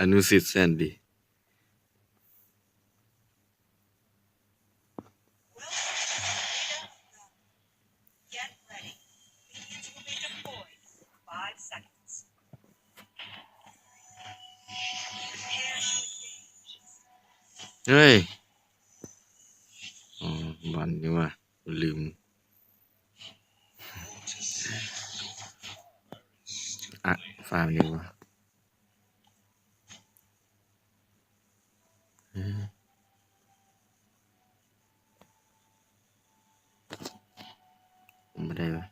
ອະນຸສິດແສນດີ. ເຮີ້ຍ ອໍ ບອນນີ້ຫວ່າ ລືມ ອະ ຟາມນີ້ຫວ່າ. ເອີ ບໍ່ໄດ້ຫວາ.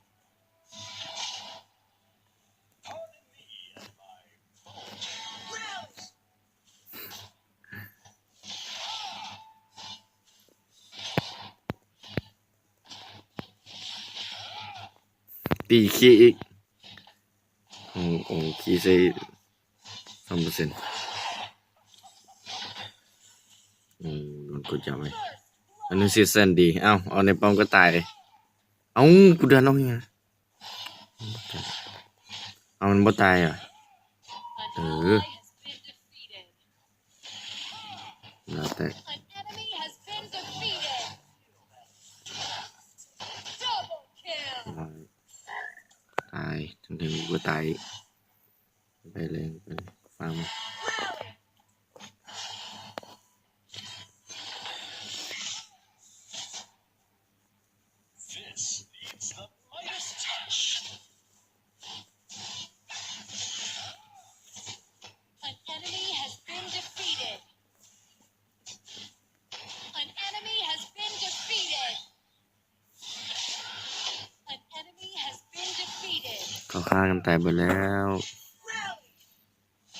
ຕີຂີ້ອີກ ໂອ້ ໂອ້ ຂີ້ໃສ່ ສອງເປີເຊັນ ອືມ ມັນກົດຢາກໄວ້ ອະນຸສິດແສນດີ. ເອົ້າ ເອົາໃນປ້ອມກໍຕາຍ. ເອົ້າ ກູດັນອອກຫຍັງ ເອົາ ມັນບໍ່ຕາຍຫວາ. ເອີ ແລ້ວແຕ່ ຕາຍ ຈັ່ງໃດກໍຕາຍ. ໄປເລີຍ ໄປເລີຍ ຟາມ. An enemy has been defeated. An enemy has been defeated. An enemy has been defeated. ເຂົາຂ້າກັນຕາຍເບິດແລ້ວ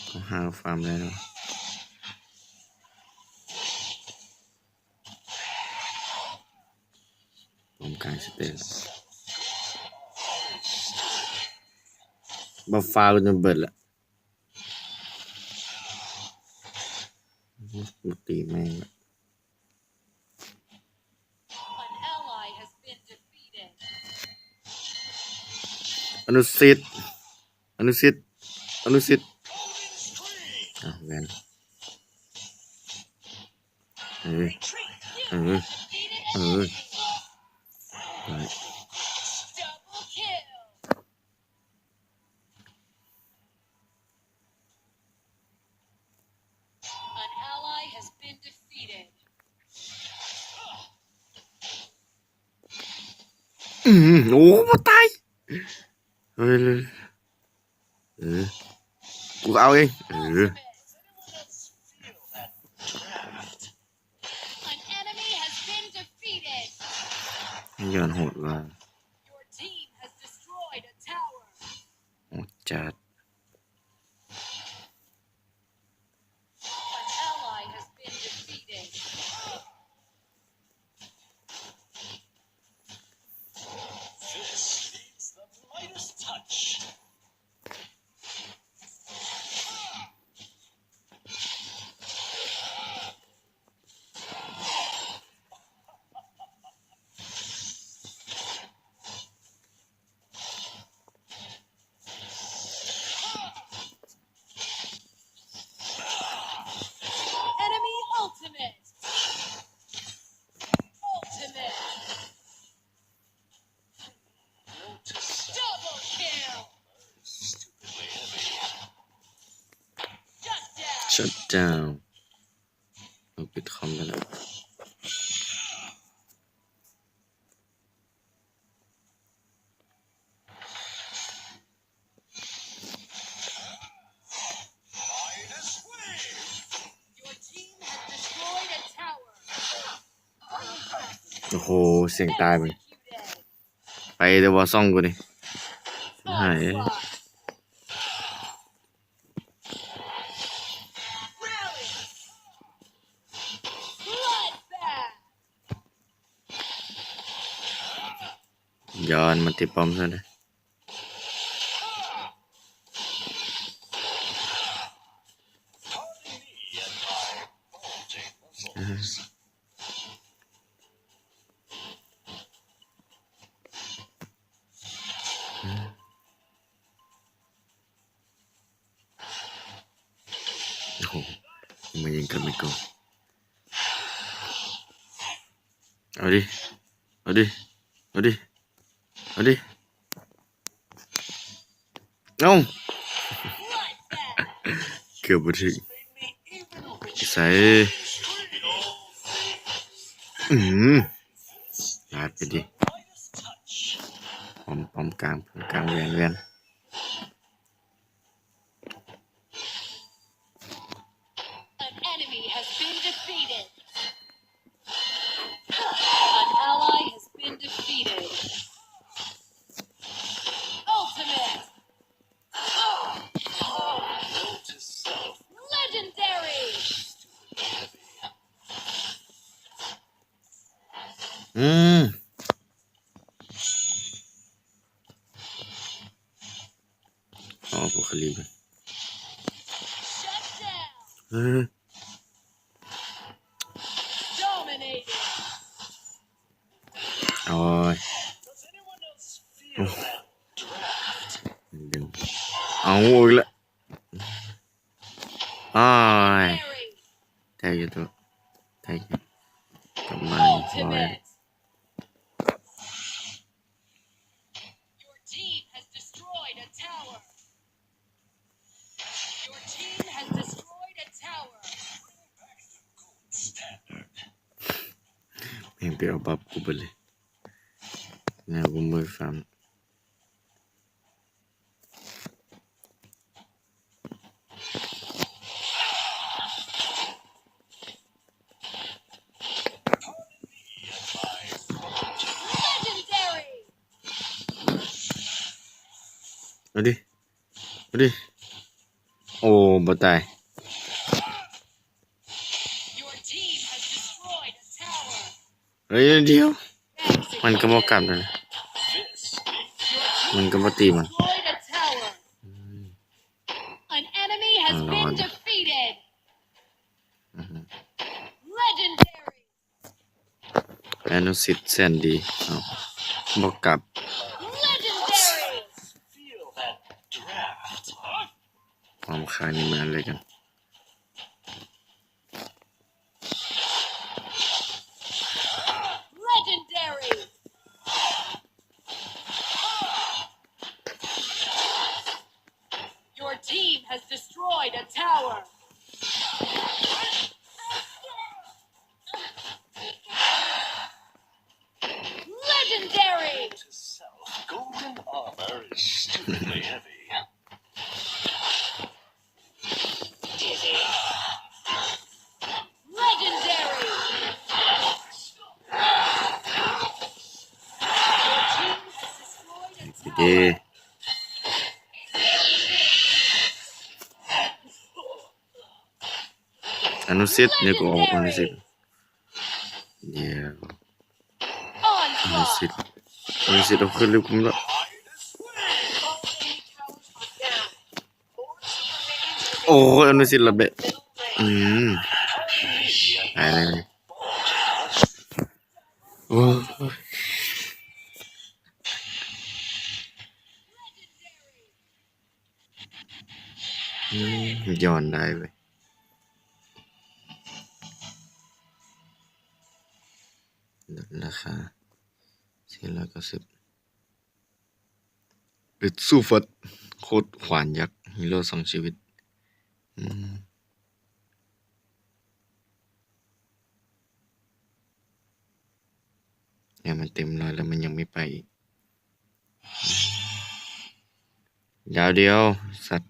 ເຂົາຫາຟາມແລ້ວ. ປ້ອມກາງສະເຕນ ບັບຟ້າກໍຈົນເບິດລະ ມາຕີແມ່ງລະ. An ally has been defeated. ອະນຸສິດ ອະນຸສິດ ອະນຸສິດ ອ່ະ ແມ່ນ ເອີ ເອີ ເອີ ໄດ້. Double kill. An ally has been defeated. ອືມ ໂອ້ ບໍ່ຕາຍ ເຮີ້ຍ ເອີ ກູເອົາເອງ ເອີ An enemy has been defeated. ຍ້ອນໂຫດວ່າ Your team has destroyed a tower. ໂຫດຈັດ. An ally has been defeated. This needs the Midas touch. Enemy ultimate. Ultimate. Double kill. Shut down. Shut down. ເອົາ ປິດຄອມໄປແລ້ວ. Your team has destroyed a tower. ໂອ້ໂຫ ສຽງຕາຍມັນ Executed. ໄປແຕ່ວ່າຊ່ອງກູນີ້ ຫາຍ. Onslaught. Bloodbath. ຍ້ອນມາຕິປ້ອມຊັ້ນນະ. ມາຍິງກັບມິໂກ ເອົາດິ ເອົາດິ ເອົາດິ ເອົາດິ ເອົ້າ ເກືອບບໍ່ຖືກ ໃສ່ ອືມ ລາດໄປດິ ປ້ອມ ປ້ອມກາງ ປ້ອມກາງ ແວ່ນ ແວ່ນ. An enemy has been defeated. An ally has been defeated. Ultimate. Legendary. ອືມ ອໍ ພວກຄາລີ Shut down. ເອີ Dominating. ໂອ້ຍ ເອົາອີກແລ້ວ ໂອ້ຍ ໄດ້ຢູ່ຕົວະ ໄດ້ຢູ່ ກຳມາ ໂອ້ຍ Ultimate. Your team has destroyed a tower. Your team has destroyed a tower. ແມ່ງໄປເອົາບັບກູເບິດເລີຍ ແນວກູເບິດຟາມ. Legendary. ເອົາດິ ເອົາດິ ໂອ້ ບໍ່ຕາຍ Your team has destroyed a tower. ເອີຍ ດຽວ ມັນກໍບໍ່ກັບນະ ມັນກໍບໍ່ຕີມັນ An enemy has been defeated. ອືຮຶ Legendary. ອະນຸສິດແສນດີ ເອົ້າ ບໍ່ກັບ Legendary. ຄວາມຄ້າງນີ້ມາເລີຍກັນ. Legendary. Your team has destroyed a tower. Legendary. Golden armor is stupidly heavy. Dizzy. Legendary. Your team has destroyed a tower. ເດ ອະນຸສິດ ນີ້ກໍອອກອະນຸສິດ ດຽວ ອະນຸສິດ ອະນຸສິດເອົາຄືນເລັບກຸມລະ ໂອ້ຍ ອະນຸສິດລະເບະ ອືມ ຕາຍແລ້ວ ໂອ້ຍ ອືມ ຍ້ອນໄດ້ເວີຍ ລົດລາຄາ ສີ່ຮ້ອຍເກົ້າສິບ ເອັດຊູຟັດ ໂຄດຂວານຍັກ ຮີໂຣສອງຊີວິດ ອືມ ແລ້ວມັນເຕັມຮ້ອຍແລ້ວ ມັນຍັງມີໄປອີກ ດາວດຽວ ສັດ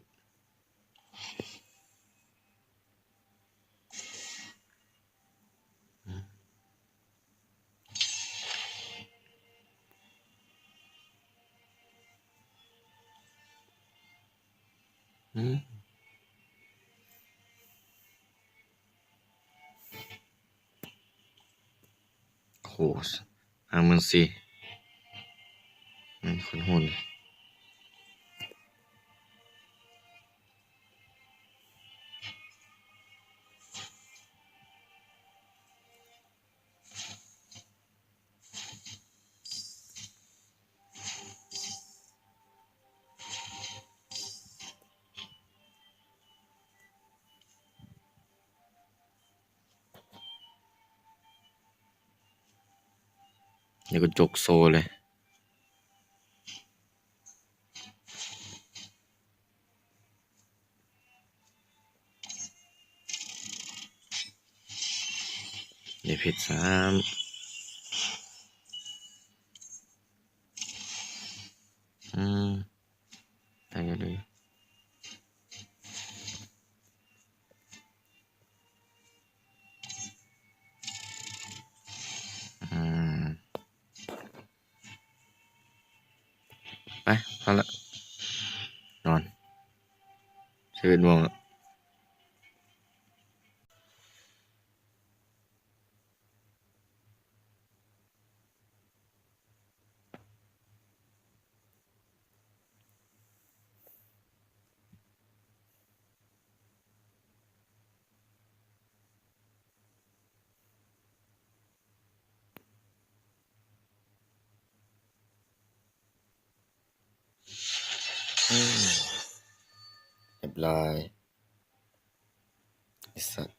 ອືມ ໂອ້ ຫ້າໝື່ນສີ່ ແມ່ນຄົນໂຫດ. ດຽວກໍຈົກໂຊເລີຍ. ເດເພັດສາມ ອືມ ໄດ້ຢູ່ເລີຍ ອືມ. ໄປ ພໍລະ ນອນ ສິບເອັດໂມງລະ. ອືມ ຮຽບຮ້ອຍ ໄອ້ສັດ.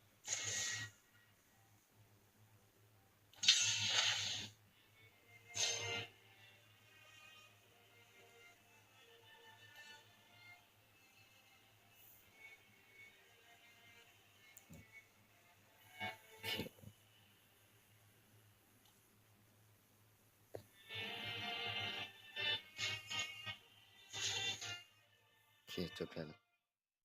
ໂອເຄ ຈົບແລ້ວ.